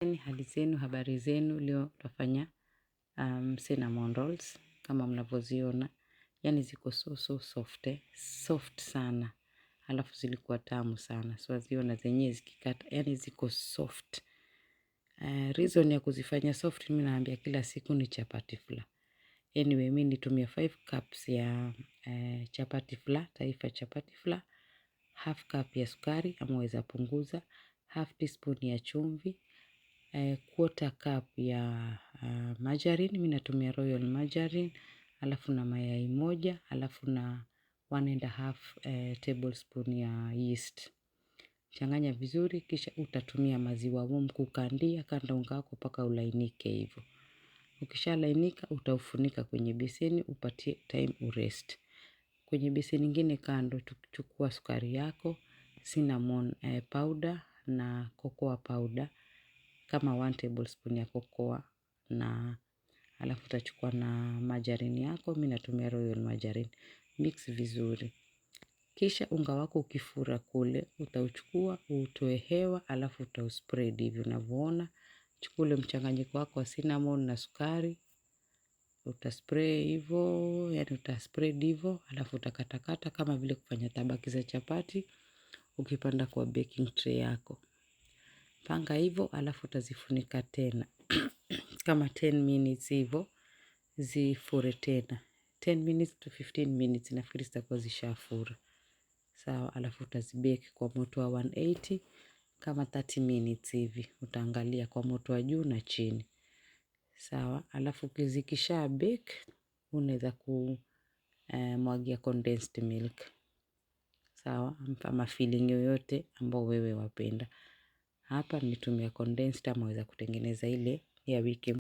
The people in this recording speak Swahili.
Hali zenu, habari zenu. Leo tutafanya cinnamon rolls kama mnavyoziona, yani ziko so so soft, soft sana, alafu zilikuwa tamu sana. So waziona zenyewe zikikata, yani ziko soft. Reason ya kuzifanya soft mimi naambia kila siku ni chapati flour. Anyway, mimi nitumia 5 cups ya chapati flour, Taifa chapati flour, half cup ya sukari ama waweza punguza, half teaspoon ya chumvi, quarter cup ya margarine, mimi natumia Royal margarine, alafu na mayai moja, alafu na 1.5 tablespoon ya yeast. Changanya vizuri, kisha utatumia maziwa warm kukandia, kanda unga wako mpaka ulainike hivyo. Ukishalainika utaufunika kwenye beseni upatie time urest. Kwenye beseni nyingine kando, chukua sukari yako, cinnamon powder na cocoa powder kama 1 tablespoon ya cocoa, na alafu utachukua na margarine yako, mimi natumia Royal margarine. Mix vizuri. Kisha unga wako ukifura kule, utauchukua, utoe hewa, alafu utauspread hivi unavyoona. Chukua ule mchanganyiko wako wa cinnamon na sukari, utaspray hivyo, yani utaspread hivyo, alafu utakatakata kama vile kufanya tabaki za chapati, ukipanda kwa baking tray yako. Panga hivyo, alafu utazifunika tena kama 10 minutes hivyo, zifure tena 10 minutes to 15 minutes, nafikiri zitakuwa zishafura. Sawa, alafu utazibake kwa moto wa 180 kama 30 minutes hivi, utaangalia kwa moto wa juu na chini. Sawa, alafu zikisha bake unaweza kumwagia condensed milk. Sawa, ama filling yoyote ambao wewe wapenda. Hapa nimetumia condensed ama waweza kutengeneza ile ya wiki.